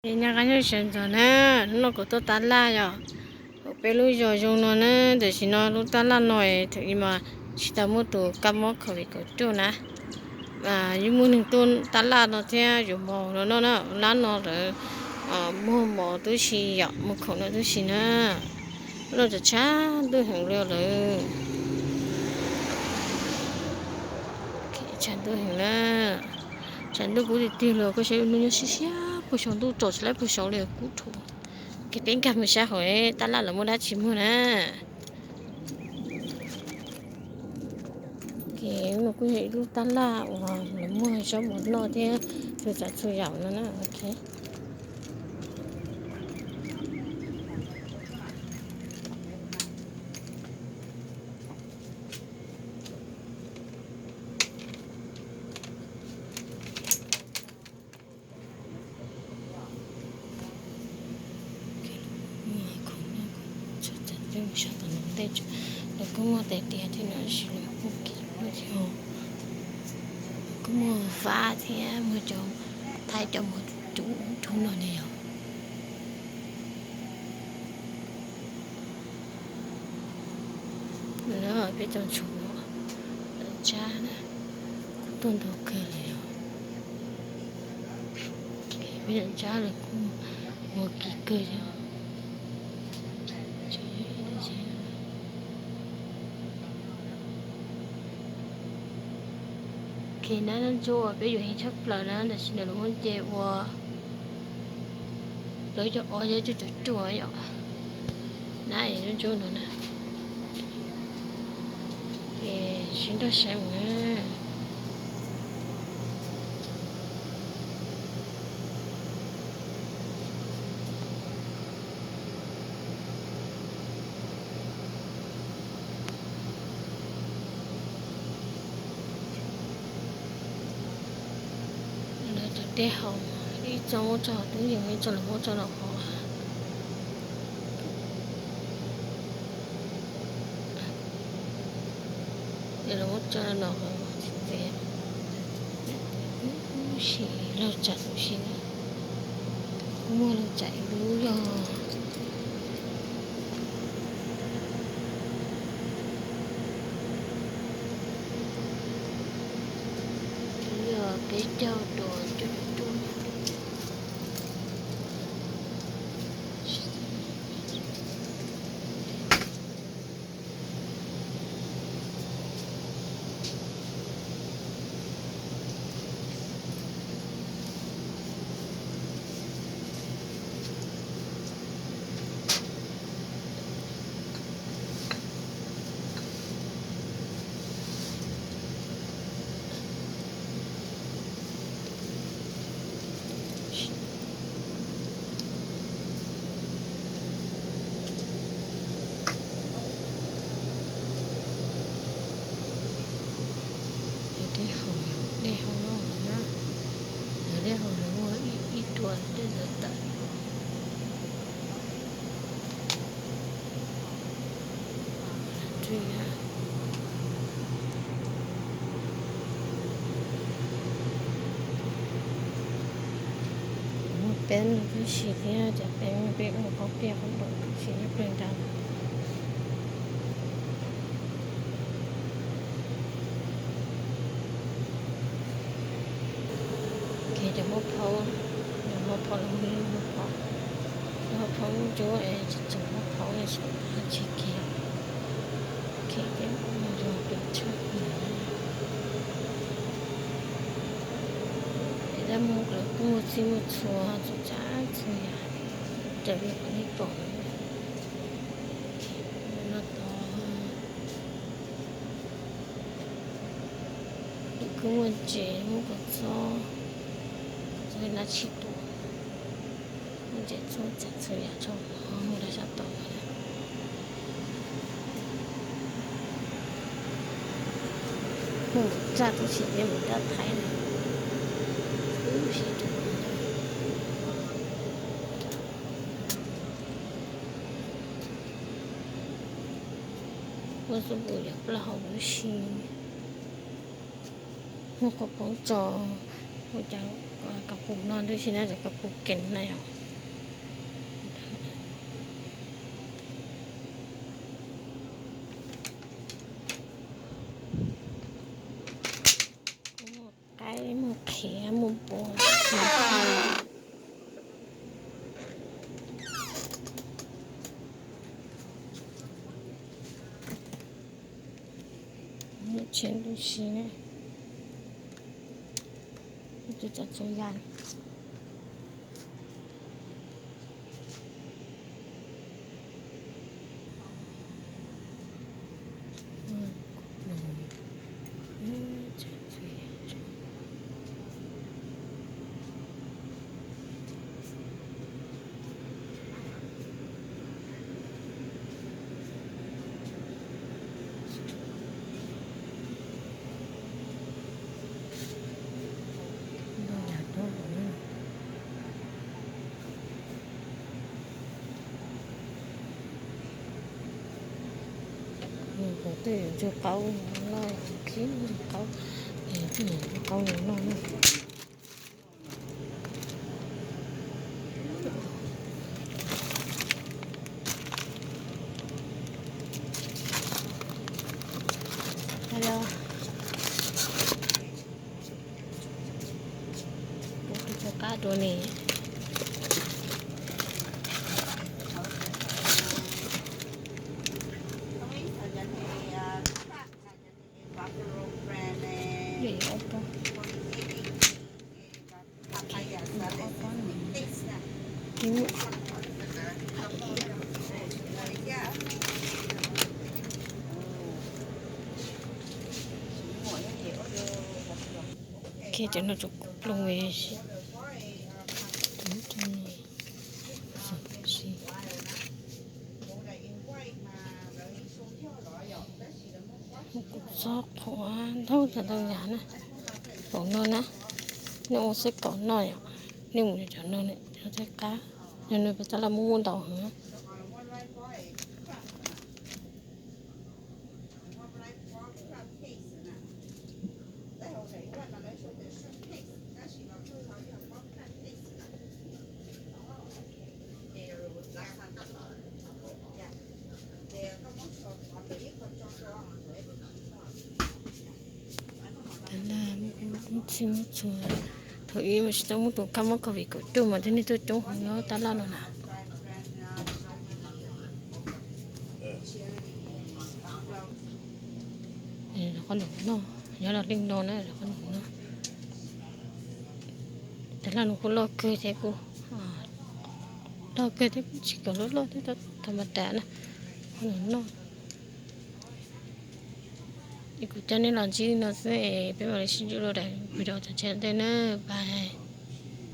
Nyob zoo sawv ntxov na, hnub no kuv tuaj tab laj yom. Peb lub zos zoo no na, tam sim no lub tab laj no thaum ub mas tsis tau muaj tus kab mob covid kaum cuaj na. Yeej muaj neeg tuaj tab laj no thiab yuav mov no noj na, lab no lawv muag mov tib si yom, muag khoom no tib si na. Lub no tshav ntuj heev li lawm. Tshav ntuj heev na. Tshav ntuj kub tiag tiag li, koj saib lub hnub nyob siab siab puag saum ntuj tsom tsis laib puag saud li kub dhau. Ces peb nkag mus saib hauv tab laj lawv muaj dab tsi muag na. Ces no kuj yog ib lub tab laj uas lawv muag zaub mov noj thiab txhua tsav txhua yam no na. Lawv kuj muag tais diav thiab no, tab sis lawv kuj kim luaj thiab. Lawv kuj muag vab thiab muag cov thaij cov mov cub cub no ne yom. Peb cov ntsuag lawv tsab na, kuj tuaj ntau kawg li os. Peb cov tsab lawv kuj muag kim kawg li. Ces nab ntsuab uas peb yuav heev tshaj plaws na, tam sim no lawv muab nce ua lawv cov os yog cov cuam cuam yom. Nab es ntsuab no na. Ces sib nrog saib mus na. Lawv cov dej haus, ib txoj muab tso hauv tub yees, ib txoj lawv muab tso los hauv. Ces lawv muab tso los hauv txiv txiv. Ub, si lawv tsam tus si na, kuj muaj lawv tsam ib lub yog. Yog peb caug dua cuaj caum cuaj. Dej haus, dej haus no na, yog dej haus lawv muag ib ruam dej ntawd tawm. Muaj peeb no tib si thiab, cov peeb peb ua qhob piaj qhob npaum tib si nyob plawg nrad. Ces cov hmab phaub, cov hmab phaub los muaj hmab phaub, hmab phaub ntsuab es tsis txog hmab phaub li, tsis kiag. Ces peb mus yog pem tsheb. Es dab Hmoob lawv kuj muaj txhij muaj txhua txhua tsav txhua yam raws li qhov nej pom no tod. Lawv kuj muaj ntses, muaj kua txob, kua txob nab tshis tus, muaj ntses txhua tsav txhua yam tso, mus rau sab tod. Mus txaj tub si thiab mus rab thaib na. Ub, si tus muaj xub pus yog plaub hau lub si. Muaj qhov poob tso, ua cas Kaus qus no ntuj si na, cov kaus qus keem na yom. Muaj qaib, muaj qhiav, muaj npua. Muaj tsheb ntuj si na. Muaj txhua txhua yam. Tej ntsuag qaub no, khib ntsuag qaub, tej ntsuag qaub no no na. Hello. Kuv tsis qab dua ne. Kiag cov no tsuas kuv ploog li. Kuv txob qhuav ntau tsav ntau yam na. Kaum no na, nej ua xwb kaum no yom, nej mus cov no thiaj qab, yog no peb tab laj muaj muaj ntau heev. Tab laj muaj txhij muaj txhua, thaum ub mas tsis tau muaj tus kab mob covid kaum cuaj mas thiaj nej tuaj coob heev nyob tab laj no na. Qhov no noj, nyob los leej no na, qhov no noj. Tab laj no kuj loj kawg thiab, kuj loj kawg thiab, kuj tsis kom loj loj thiab, tau mas tas na. Qhov no noj. Es kuv coj nej los ntsib li no xwb es peb mam li sib ntsib dua daim video tom ntej na, bye.